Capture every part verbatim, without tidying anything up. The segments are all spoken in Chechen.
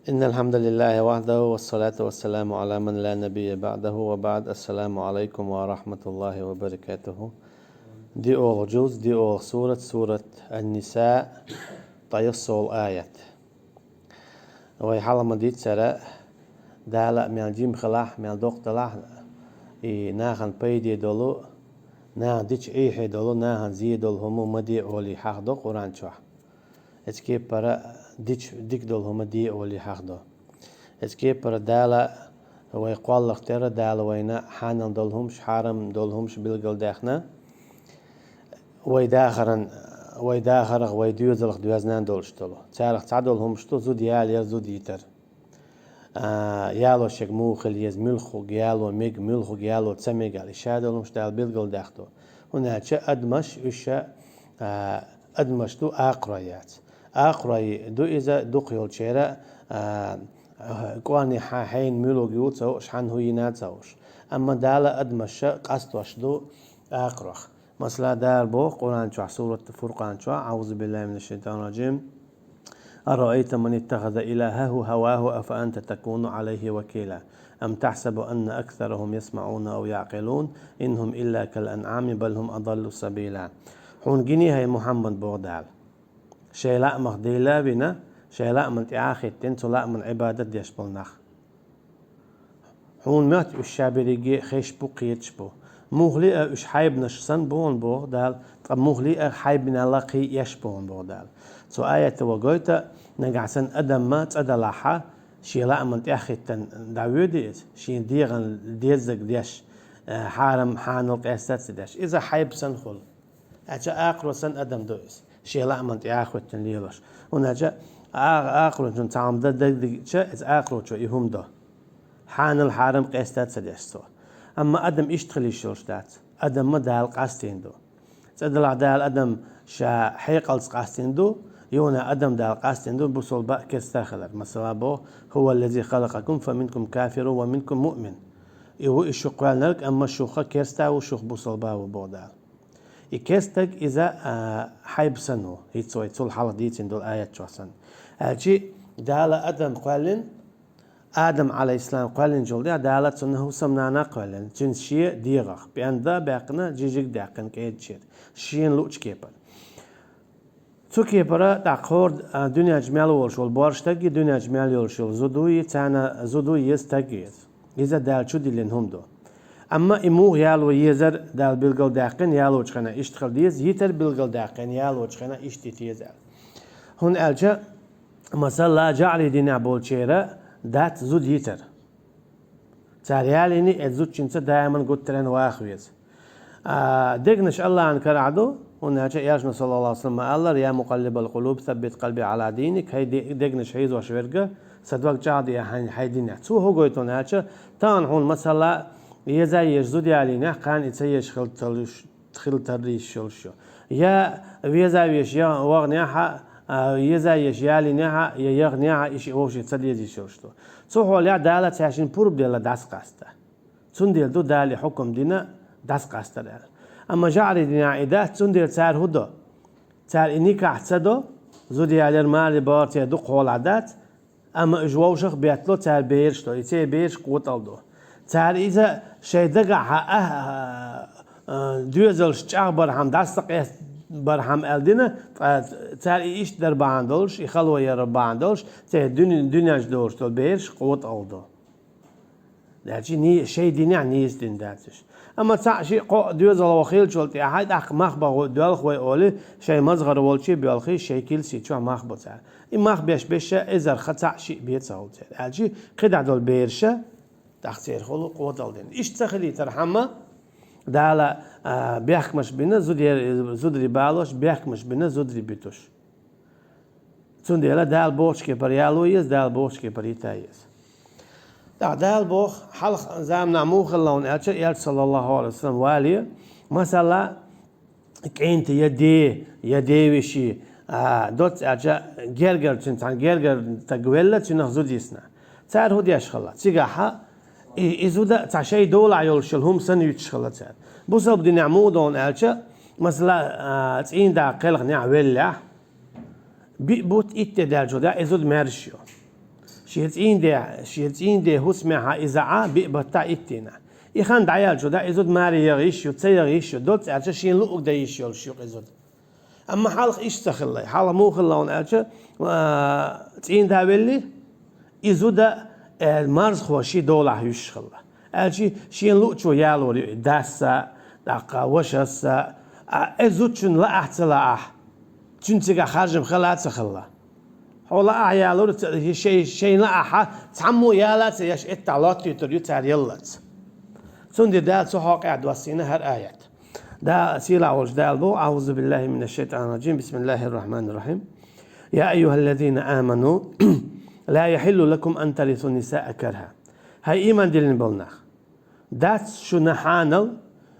إن الحمد لله وحده والصلاة والسلام على من لا نبي بعده وبعد. السلام عليكم ورحمة الله وبركاته. ДиъолгӀа жуз, диъолгӀа сурат, сурат Ан-Ниса, ткъаесналгӀа аят. Вай хьалха ма дийццара, Дала мел жима хилахь, мел доккха далахь, и нахана пайде долу, наха дича Ӏехье долу, нахана зе долу хӀума ма де олий хьахдо Къуръан чохь. Эцу кепара дича дика долу хӀума де олий хьахдо. Эцу кепара Дала вай кхолларх тера, Дала вайна хьанал долу хӀумаш, хьарам долу хӀумаш билгалдаьхна, вай дахаран, вай дахарах, вай доьзалх доьзна долуш долу. Царах цхьадолу хӀумаш ду зуда ялор, зуда йитар. А, ялош ерг муха хила еза, муьлхха яло мега, муьлхха яло ца мега аьлла, и шадолу хӀумаш Дала билгалдаьхна ду. ХӀунда аьлча адамаш, уьш ша, а, адамаш ду, акхарой яц. Акхарой ду иза дукха йолчеран, а, кӀорни хьа-, хьайна муьлхха ю ца хууш, хьанна хӀу йина ца хууш. Амма Дала адамаш ша къастош ду акхарох. Масала, Дала боху Къуръан чохь, сурат Фуркъан чохь: أعوذ بالله من الشيطان الرجيم. أرأيت من اتخذ إلهه هواه أفأنت تكون عليه وكيلا أم تحسب أن أكثرهم يسمعون أو يعقلون إن هم إلا كالأنعام بل هم أضل سبيلا. Хьуна гиний, хӀай Мухьаммад, боху Дала, шайн лаамах Дела а вина, шайн лааман тӀе а хӀиттина, цу лааман Ӏибадат деш болу нах. Хьуна моьтту уьш ша берриге хезаш бу, кхеташ бу. Муххале а уьш хьайбанаш санна бу хьуна, боху Дала, ткъа муххале а хьайбанал кхин еш бу хьуна, боху Дала. Цу аятаца гойту, нагахь санна адам цӀа далахь, шен лааман тӀе а хӀиттина дӀавоьду иза, шен дегӀан деззарг деш, э, хьарам, хьанал къаьстта а ца деш. Иза хьайба санна хуьлу. Аьлча акхаро санна адам ду иза, шен лааман тӀе а хӀиттина лелош. ХӀунда аьлча а-, акхарочун цхьа хӀума дан дагадигча, иза акхарочо и хӀума до. Хьанал, хьарам къаьстта а ца деш цо. Амма адам иштта хила йиш йолуш дац. Адам ма Дала къастийна ду. ЦӀа далахь, Дала адам ша хьекъалца къастийна ду, юха адам Дала къастийна ду бусалба а, керста а хилар. Масала боху: هو الذي خلقكم فمنكم كافر ومنكم مؤمن. И ву и шу кхоьллинарг, амма шух керста а ву, шух бусалба а ву, боху Дала. И керстаг иза, а, хьайба санна ву, хӀинца вай цул хьалха дийцина долу аят чохь санна. Аьлча Дала адам кхоьллина, Адам, Ӏалайхиссалам, кхоьллинчул тӀаьхьа Дала цунна хӀусамнана кхоьллина, цуьнца шен дегӀах, пӀенда а баьккхина, жижиг а даьккхина кӀедачера, шена луучу кепара. Цу кепара тӀаккха хӀора, а, дуьнен чу мел волуш волу боьрша стаг а, дуьнен чу мел йолуш йолу зуда а, царна зуда еза, стаг еза. Иза Дала чудиллина хӀума ду. Амма и муха яло езар Дала билгалдаьккхина, ялочу хенахь иштта хила деза, йитар билгалдаьккхина, ялочу хенахь иштта йита еза аьлла. ХӀунда аьлча, масала, жаӀарийн динехь болчеран дац зуда йитар. Цара ялийний, эцу зудчуьнца даиман гуттаренна ваха веза. А, дегнаш Аллахьан карахь ду, хӀунда аьлча Элчано, саллаллаху Ӏалайхи ва саллам, ма аллара: يا مقلب القلوب ثبت قلبي على دينك, хӀай де-, дегнаш хьийзош верг, сан дог чӀагӀде хьайн, хьайн динехь. Цо хӀун гойту хӀунда аьлча, тахана хьуна, масала, еза езаш зуда ялийнехь, кхана и ца езаш хила тарлуш, хила тарлуш йолуш ю. Я веза веш я ваханехь, а, еза езаш ялийнехь, я яханехь, и шиъ вовшийн ца дезаш йолуш ду. Цу хьолехь Дала цаьршинна пурба делла дӀасакъаста. Цундела ду Дала и хьукам дина дӀасакъастар аьлла. Амма жаӀарийн динехь и дац, цундела цара хӀун до? Цара и никахь ца до, зуда ялор, марли бахар церан дукха хьолахь дац, амма уьш вовшах а беттало, цара бераш до, и церан бераш къотӀалла ду. Цара иза шайн дагахь а, а, а, доьзалш чӀагӀбархьама, дӀасакъастабархьама аьлла дина, ткъа цара и иштта дар бахьана долуш, и хало яр бахьана долуш, церан дуьне-, дуьнен чу долуш долу бераш къотӀалла ду. Аьлча не-, шайн динехь нийса дина дац уьш. Амма цхьаъ шиъ кхоъ доьзалхо хилчул тӀаьхьа, тӀаккха мах бан доьлху вай олий, шайн мазгӀар волчу а боьлхий, шайн килси чохь мах бо цара. И мах беш-беш а эзарх цхьаъ шиъ бен ца хуьлу церан. Аьлча кхидӀа долу бераш а тӀаккха церан хуьлу къотӀалла дина. Иштта ца хилийтархьама, Дала, а, бехкамаш бина, зуде-, зударий балош, бехкамаш бина, зударий буьтуш. Цундела Дала бохучу кепара яло еза, Дала бохучу кепара йита еза. ТӀаккха Дала боху, хьалха заманахь муха хилла хьуна аьлча, Элча, саллаллаху Ӏалайхи ва саллам, вале, масала, кӀентан я ден, я ден вешин, а, доцца аьлча, гергара цуьнан цхьана гергара стаг велла, цуьнах зуда йисна. Цара хӀун деш хилла? Цигахь и, и зуда цхьа шайн долахь йолуш йолу хӀума санна юьтуш хилла цара. Бусалба динехь муха ду хьуна аьлча, масала, а, цӀийнан да кхелханехь веллехь, биъ бутт, итт де даьллачул тӀаьхьа и зуда маьрша ю. Шен цӀийнде, шен цӀийнде хӀусамехьа иза Ӏа биъ баттахь иттийна. И хан дӀаяьлча, дӀа и зуда маре яха йиш ю, ца яха йиш ю, доцца аьлча шен луъург дан йиш йолуш ю-кх и зуда. Амма хьалха иштта ца хилла. Хьалха муха хилла хьуна аьлча, а, цӀийнда велли, и зуда, э, марзхо шен долахь юьсуш хилла. Аьлча шен луъучо ялор ю и дасца, тӀаккха вашасца, а, э, зудчунна лаахь ца лаахь, цуьнан цигахь харжам хила а ца хилла. Хьо лаахь ялор ца, шай, шайна лаахь, цхьаммо яла а ца еш, эттахь лоттуьйтур ю цара яллалц. Цундела Дала цу хьокъехь доссийна хӀара аят. Да, сийлахь волчу Дала боху: «أعوذ بالله من الشيطان الرجيم. بسم الله الرحمن الرحيم. يا أيها الذين آمنوا لا يحل لكم أن ترثوا النساء كرها». ХӀай ийман диллина болу нах! Дац шуна хьанал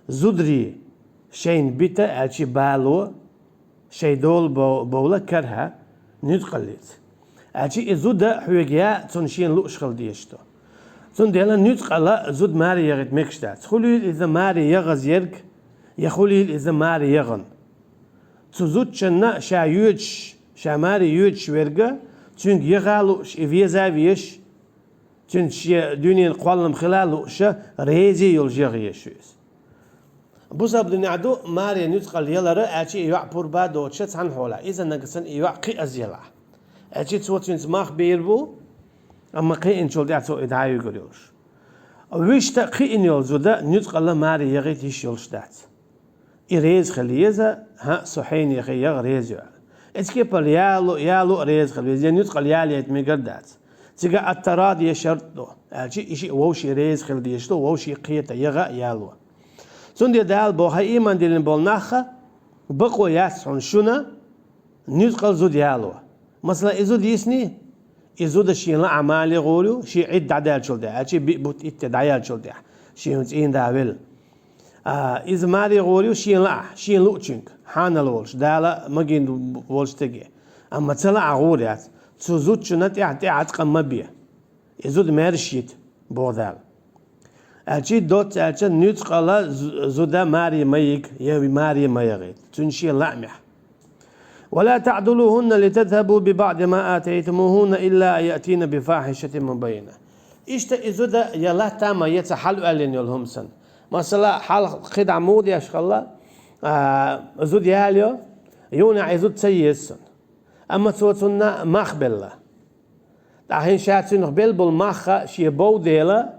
зударий шайна бита аьлча бало, шайн дола бо-, бовла карха, нуьцкъаллица. Аьлча и зуда хьоьга яа, цунна шена лууш хила дезаш ду. Цундела нуьцкъала зуда маре яхийта мегаш дац. Хуьлийла иза маре яхаза ерг, я хуьлийла иза маре яхана. Цу зудчунна ша йоьдуш, ша маре йоьдуш верг, цуьнга яха а лууш, и веза а везаш, цуьнца шен дуьненан кхоллам хила а лууш, реза а йолуш яха езаш ю иза. Бусалба динехь ду маре нуьцкъала ялар, аьлча и йоӀ пурба а доцуш цхьана хьолахь, иза нагахь санна и йоӀ кхиаза елахь. Аьлча цо цуьнца мах бийр бу, амма кхиъначул тӀаьхьа цо и дӀа а вигур йолуш. Вуьшта а кхиъна йолу зуда нуьцкъала маре яхийта йиш йолуш дац. И реза хила еза, хӀаъ, со хьенан яхе яха реза ю аьлла. Эцу кепара яло, яло а реза хила веза, я нуьцкъала ялайта мегар дац. Цигахь ат-таради шарт ду, аьлча и шиъ вовшийн реза хила дезаш ду, вовшийн кхета яха а, яло. Цундела Дала боху: хӀай ийман диллина болу нах, бакъо яц хьуна шуна нуьцкъала зуда яло. Масала, и зуда йисний, и зуда шен лаахь маре гӀур ю, шен Ӏидда дӀадаьллачул тӀаьхьа, аьлча биъ бутт итт де дӀаяьллачул тӀаьхьа, шен цӀийнда велла. А, иза маре гӀур ю шен лаахь, шена луучуьнга, хьанал волуш, Дала магийна волчу стаге. Амма ца лаахь гӀур яц, цу зудчунна тӀехь, тӀехь къам ма бе. И зуда маьрша йита, боху Дала. Аьлча доцца аьлча нуьцкъала зу-, зуда маре ма йига, я маре ма яхийта, цуьнан шен лаамехь. «ولا تعضلوهن لتذهبوا ببعض ما آتيتموهن إلا أن يأتين بفاحشة مبينة». Иштта и зуда я латта а ма яца хьалаоьллина йолу хӀума санна. Масала, хьалха кхидӀа муха деш хилла, а, зуда ялайо, юханехь и зуда ца еза санна. Амма цо цунна мах белла. ТӀаккха хӀинца ша цуьнах белла болу мах шен бов дела,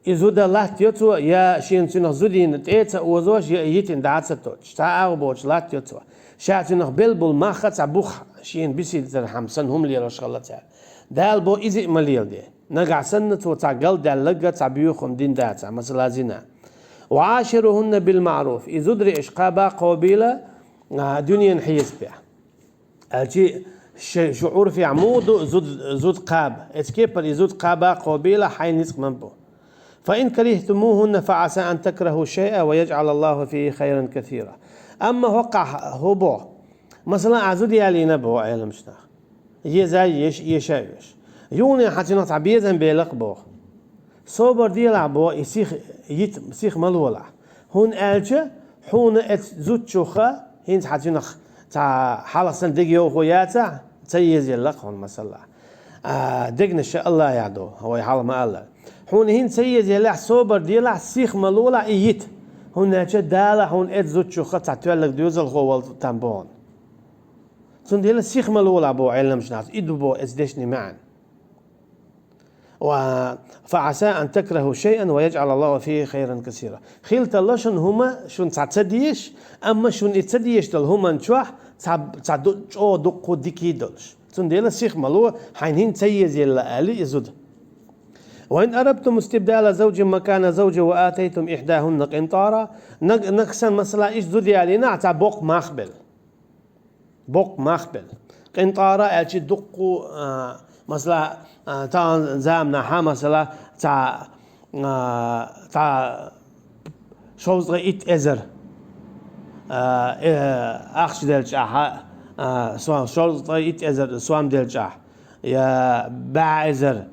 и зуда латтайо цо, я шена цуьнах зудийна тӀе а ца озош, я и йитина дӀа а ца тоттуш, цхьа агӀо боцуш латтайо цо. Ша цуьнах белла болу мах цхьа бух шена бисинзархьама санна хӀума лелош хилла цара. Дала боху, иза а ма леладе. Нагахь санна цо цхьа галдаьлларг а, цхьа боьха хӀума дина дацахь, масала, зина. «وعاشروهن بالمعروف». И зударий аш кхаба а кхобийла, а, дуьненан хьесапехь. Аьлча ши-, шу Ӏурфехь муха ду зуд-, зуда кхаба? Эцу кепара и зуда кхаба а кхобийла, хьайн ницкъ ма бу. «فإن كرهتموهن فعسى أن تكرهوا شيئا ويجعل الله فيه خيرا كثيرا». Амма хӀокхахь хӀун боху? Масала, ахь зуда ялийна боху Ӏеламчу наха. Еза а езаш, эша а эшаш. Юханехь хьан цуьнах цхьа безам белакх боху. Собар делахь боху, и сих йита, сих ма лолахь. ХӀунда аьлча хьуна эцу зудчуха хӀинца хьан цуьнах цхьа хьалха санна дегайовхо яцахь, ца езаяллакх хьуна, масала. А, дегнаш АллахӀехь ду, вай хьалха ма-аллара. Хьуна хӀинца ца езаяллехь, собар делахь, сих ма лолахь и йита. ХӀунда аьлча Дала хьуна эцу зудчуха цхьа тоьлларг доьзалхо вала там боху. Цундела сих ма лолахь боху Ӏеламчу наха, и ду боху эцу дешнийн маьӀна. Ва: «فعسى أن تكرهوا شيئا ويجعل الله فيه خيرا كثيرا». Хила тарло шуна хӀума, шуна цхьа ца дезаш, амма шуна и ца дезаш долу хӀуманна чохь цхьа, цхьа ду-, чӀогӀа дуккха дика долуш. Цундела сих ма ло, хьайна хӀинца ца езаелла аьлла и зуда. «وإن أردتم استبدال زوج مكان زوج وآتيتم إحداهن قنطارا». Наг-, нагахь санна, масала, иштта зуда ялийнехь, цхьа боккха мах белла. Боккха мах белла. КъинтӀара аьлча дуккха, а, масала, а, тахана заманахьа, масала, цхьа, а, цхьа шовзткъе итт эзар, а, э, ахча делча ахьа, а, сом, шовзткъе итт эзар сом делча ахьа, я бӀе эзар,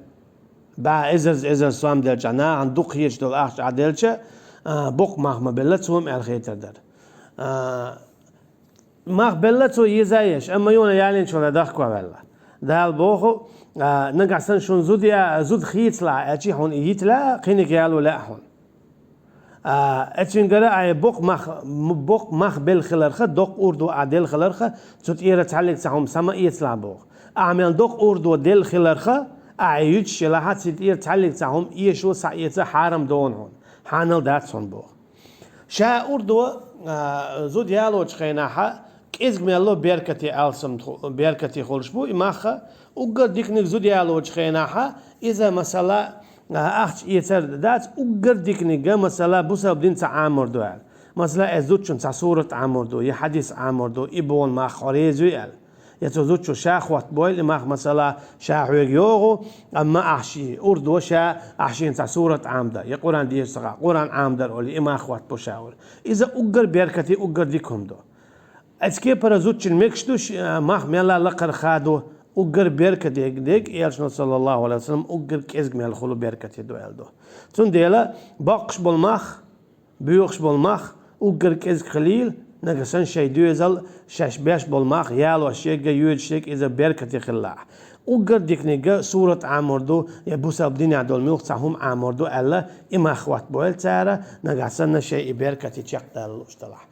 бӀе эзар, эзар сом делча ахьа, нахана дукха хеташ долу ахча ахьа делча, а, боккха мах ма белла, цо ма аьлла хетар дара. А, Мах белла цо еза еш, амма юна ялинчула дахко ваьлла. Дала боху: А, нагахь санна шуна зуда я-, зуда хийцалахь, аьлчи хьуна и йита лаьа, кхиниг яло лаьа хьуна. А, эцуьнгара а боккха мах, м-, боккха мах белла хиларха, доккха урдо а делла хиларха, цу тӀера цхьаллиг цхьа хӀума са ма эцалахь боху. Ахьа мел доккха урдо делла хиларха, ахьа юьтуш елахьа, цу тӀера цхьаллиг цхьа хӀума эшо, са эца хьарам дона хьуна. Хьанал дац хьуна боху. Ша урдо, а, зуда ялочу хенахьа, кӀезиг мелло беркате алсам тху-, беркате хуьлуш бу и махха, уггар диканиг зуда ялочу хенахьа, иза, масала, а, ахча эцар дац, уггар диканиг, масала, бусалба дин ца Ӏамор ду аьлла. Масала, эс зудчун цхьа сурат Ӏамор ду, я хьадис Ӏамор ду, и боху мах хьо реза юй аьлла. Я цу зудчо ша хӀоттабойла и мах, масала, ша хьоьга йогӀу, амма ахьа ши урдо ша ахьа шена цхьа сурат Ӏамда, я Къуръан дешар ца хаа, Къуръан Ӏамдар олий, и мах хӀоттабо ша олий. Иза уггар беркате, уггар дика хӀума ду. Эцу кепара зудчун мегаш ду ш-, мах мелла лакхара хадо, уггар беркате дег, Элчано, саллаллаху алейхи ва саллям, уггар кӀезиг мел хуьлу беркате ду аьлла ду. Цундела боккхуш болу мах, боьхуш болу мах уггар кӀезиг хилийла, нагахь санна шайн доьзал, шаьш беш болу мах ялош ерг, йоьдуш ерг иза беркате хилалахь. Уггар диканиг сурат Ӏамор ду, я бусалба динехь долу муьлхха цхьа хӀума Ӏамор ду аьлла, и мах хӀоттабойла цара, нагахь санна шайн и беркате чекхдала лууш делахь.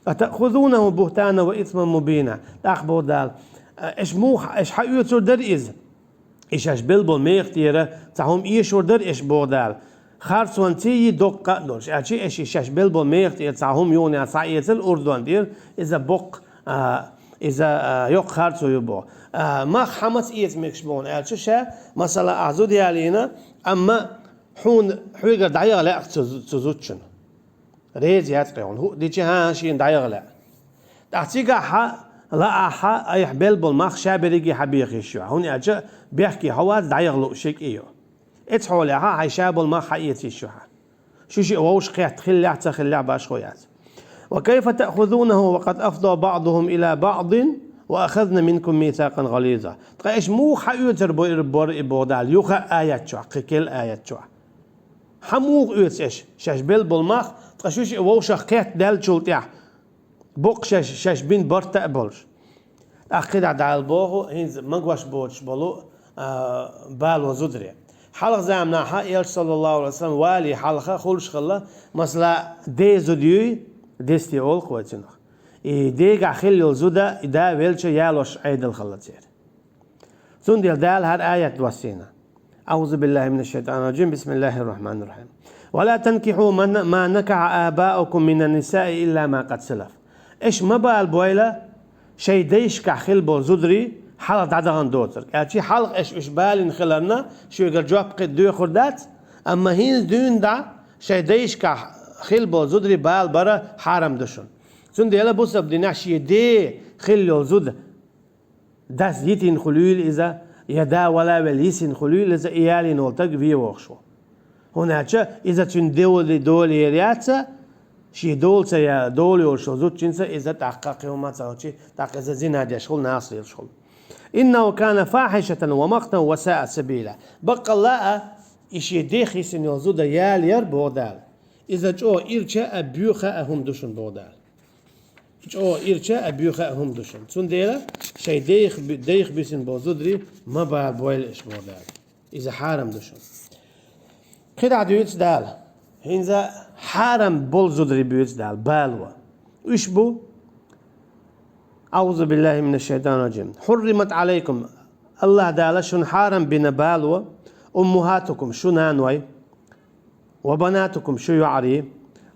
«أتأخذونه بهتانا وإثما مبينا». ТӀаккха боху Дала, аша муха, аша хьан оьцур дара иза? И шаьш белла болу меха тӀера цхьа хӀума эшор дара аша, боху Дала. Харцонций, доккха а долуш. Аьлча аша и шаьш белла болу меха тӀера цхьа хӀума юха схьаэцар урдонна тӀера, иза боккха, а, иза, а, йоккха харцо ю боху. А, мах хьан маца эца мегаш боху, аьлча ша, масала, ахьа зуда ялийна, амма хьуна хьоьгара дӀаяха лаьа цу, цу зудчунна. Реза яц кхин хьуна. ХӀуъа дичи, хӀан, шена дӀаяха лаьа. ТӀаккха цигахь хьан лаахь, айхьа белла болу мах ша берриге хьан беха йиш ю хьан. ХӀунда аьлча бехке хьо вац, дӀаяха лууш ерг и ю. Эцу хьолехь хьайн ша болу мах хьан эца йиш ю хьан. Шу шиъ вовшах кхетта хиллехь а, ца хиллехь а башхо яц. «وكيف تأخذونه وقد أفضى بعضهم إلى بعض وأخذن منكم ميثاقا غليظا». Ткъа аша муха хьан оьцур бу-, бара и, боху Дала, юха а аят чохь, кхин керла аят чохь. Хьан муха оьцу аша шаьш белла болу мах, ткъа шу шиъ вовшах кхетта даьллачул тӀаьхьа, боккха шаьш, шаьш бина барт а болуш? ТӀаккха кхидӀа Дала боху, хӀинца магош боцуш болу, а, бало зударе. Хьалха заманахьа Элча, саллаллаху алейхи ва саллям, валий хьалха хуьлуш хилла, масала, ден зуда юй, десте олу-кх вай цунах. И дегахь хилла йолу зуда, и да велча, ялош Ӏедал хилла церан. Цундела Дала хӀара аят доссийна. أعوذ بالله من الشيطان الرجيم. بسم الله الرحمن الرحيم. «ولا تنكحوا ما ن-، ما نكح آباؤكم من النساء إلا ما قد سلف». Аша ма балабойла шайн дайшкахь хилла болу зударий хьалха дӀадахана доцург. Аьлча хьалха аша уьш балийна хиларна, шуьгара жоп кхин доьхур дац, амма хӀинца дуьйна дӀа шайн дайшкахь хилла болу зударий балабар хьарам ду шуна. Цундела бусалба динехь шен ден хилла йолу зуда, дас йитина хуьлийла иза, я да вала велла йисина хуьлийла иза, и ялийна волу стаг вен вохуш ву. ХӀунда аьлча иза цуьнан доли-, дола яр яц, шен дола ца я-, дола йолуш йолу зудчуьнца иза тӀаккха кхин хӀума ца хилча, тӀаккха иза зина деш хуьлу, насо лелаш хуьлу. «إنه كان فاحشة ومقتا وساء سبيلا». Баккъалла а, и шен ден йисина йолу зуда яла яр, боху Дала, иза чӀогӀа ирча а, боьха а хӀума ду шуна, боху Дала. ЧӀогӀа ирча а, боьха а хӀума ду шуна. Цундела шайн дайх би-, дайх бисина болу зударий ма балабойла аша, боху Дала. Иза хьарам ду шуна. КхидӀа дуьйцу Дала. ХӀинца хьарам болу зударий буьйцу Дала, бало. Уьш бу: أعوذ بالله من الشيطان الرجيم. «حرمت عليكم». АллахӀ Дала шуна хьарам бина бало: «أمهاتكم», шу наной, «وبناتكم», шу йоӀарий,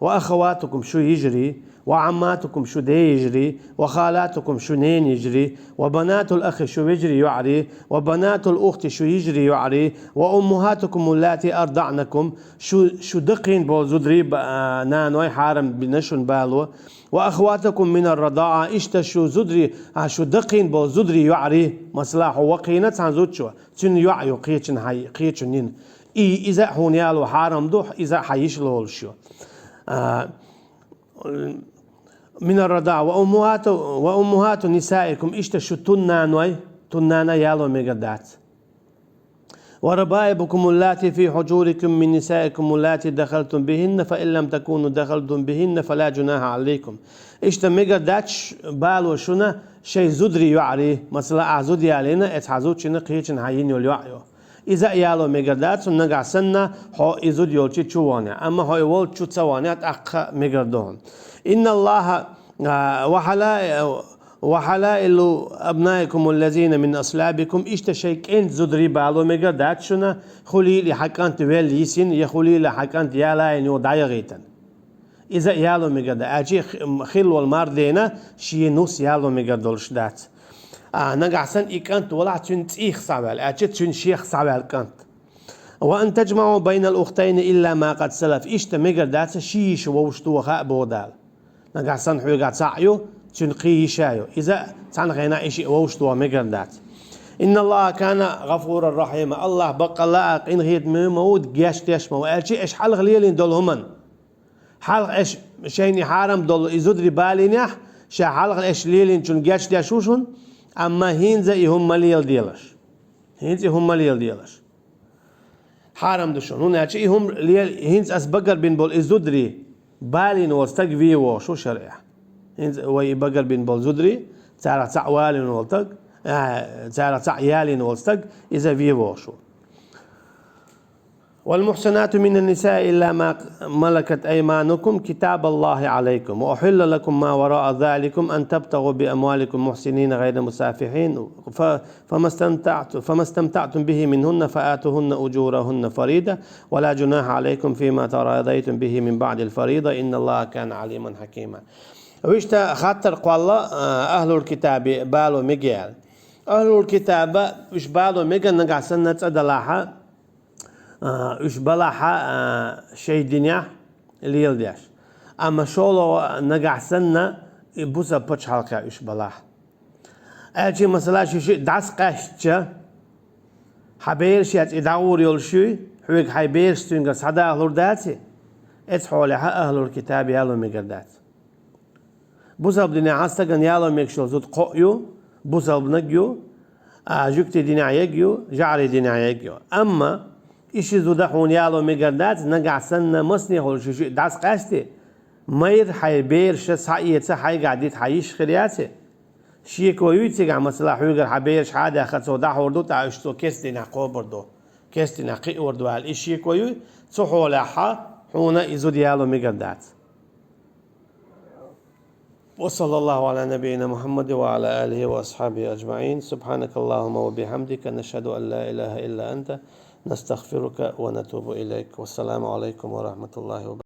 «وأخواتكم», шу йижарий, «وعماتكم», шу ден йижарий, «وخالاتكم», шу ненан йижарий, «وبنات الأخ», шу вежарий йоӀарий, «وبنات الأخت», шу йижарий йоӀарий, «وأمهاتكم اللاتي أرضعنكم», шу, шу дакхийна болу зударий, ба-, а, наной хьарам бина шуна бало, «وأخواتكم من الرضاعة», иштта шу зударий, а, шу дакхийна болу зударий йоӀарий, масала, хьо вакхийна цхьана зудчо, цуьнан йоӀ ю кхечун хьан-, кхечун йина. И иза а хьуна яло хьарам ду, иза а хьан йиша лолуш ю. А, «من الرضاعة», «وأمهات، وأمهات نسائكم», иштта шу тун наной, тун нана яло мегар дац. «وربائبكم اللاتي في حجوركم من نسائكم اللاتي دخلتم بهن، فإن لم تكونوا دخلتم بهن فلا جناح عليكم». Иштта мегар дац бало шуна Шайн зударий йоӀарий, масала, ахь зуда ялийна, эцу хьан зудчунна, кхечунна хьан йина йолу йоӀ ю. Иза а яло мегар дац хьуна, нагахь санна, хьо и зуда йолчу чу вахнехь, амма хьо и волчу чу ца вахнехь, тӀаккха мегар ду хьуна. Инна Аллаха, а, ва хьала-, ва хьалаилу абнаикум аллазина мин аслабикум, иштта шайн кӀентан зударий бало мегар дац шуна, хуьлийла хьан кӀант велла йисина, я хуьлийла хьан кӀант ялийна юха дӀаяхийтина. Иза а яло мегар дац. Аьлча хи-, хилла волу марх дена, шен нус яло мегар долуш дац. А, нагахь санна и кӀант валахь, цуьнан цӀийх схьаваьлла, аьлча цуьнан шех схьаваьлла кӀант. Ва ан таджмаӀу байнал ухтайни илла ма къад салаф. Иштта мегар дац ши йиша вовшахтоха а, боху Дала. Нагахь санна хьоьгахь цхьаъ ю, цуьнан кхин йиша ю. Иза а цхьана хенахь и шиъ вовшахтоха мегар дац. Инна Аллаха кана гӀафуран рахьима. Аллах баккъалла а къинхетаме ма ву, гечдеш ма ву. Аьлча аша хьалха лелийна долу хӀуманна. Хьалха аша шайна хьарам долу и зударий балийнехь, ша хьалха аша лелийначунна гечдеш ву шуна, амма хӀинца и хӀума ма леладелаш. ХӀинца и хӀума ма леладелаш. Хьарам ду шуна. ХӀунда аьлча и хӀума ле-, хӀинца ас багарбина болу и зударий балийна волу стаг вен вогӀуш ву шарӀехь. ХӀинца вай и багарбина болу зударий, царах цхьаъ валийна волу стаг, а, царах цхьаъ ялийна волу стаг, иза вен вогӀуш ву. والمحصنات من النساء إلا ما ملكت أيمانكم كتاب الله عليكم وأحل لكم ما وراء ذلكم أن تبتغوا بأموالكم محصنين غير مسافحين ف-، فما استمتعت-، فما استمتعتم به منهن فآتوهن أجورهن فريضة ولا جناح عليكم فيما تراضيتم به من بعد الفريضة إن الله كان عليما حكيما. Вуьшта хаттар кхолла, а, ахьлул китаби бало мегий аьлла. Ахьлул китаба уьш бало мега нагахь санна цӀа далахьа, а, уьш балахьа, а, шайн динехь леладеш. Амма шолгӀа нагахь санна и бусалба пачхьалкхехь уьш балахь. Аьлча, масала, шу шиъ дӀасакъаьстича, хьан бераш яц и дӀагӀур йолуш юй, хьоьга хьайн бераш цуьнгара схьадахалур даций, эцу хьолехьа ахьлул китаба яло мегар дац. Бусалба динехь стагана яло мегаш йолу зуда кхоъ ю, бусалбаниг ю, а, жуьгтийн динехь ерг ю, жӀарийн динехь ерг ю. Амма и ши зуда хьуна яло мегар дац, нагахь санна масане хуьлу шу шиъ дӀасакъаьсти, майра хьайн бераша схьаэца хьайгахь дита хьан йиш хир яций? Шеко юй цигахь, масала, хьоьгара хьан бераш хьадаьхна цо дӀахьур ду, тӀаккха уьш цо керста динехь кхобур ду, керста динехь кхиор ду аьлла, и шеко юй, цу хьолехьа хьуна и зуда яло мегар дац. وصلى الله على نبينا محمد وعلى آله وأصحابه أجمعين. سبحانك اللهم وبحمدك، نشهد أن لا إله إلا أنت، نستغفرك ونتوب إليك. والسلام عليكم ورحمة الله وبركاته.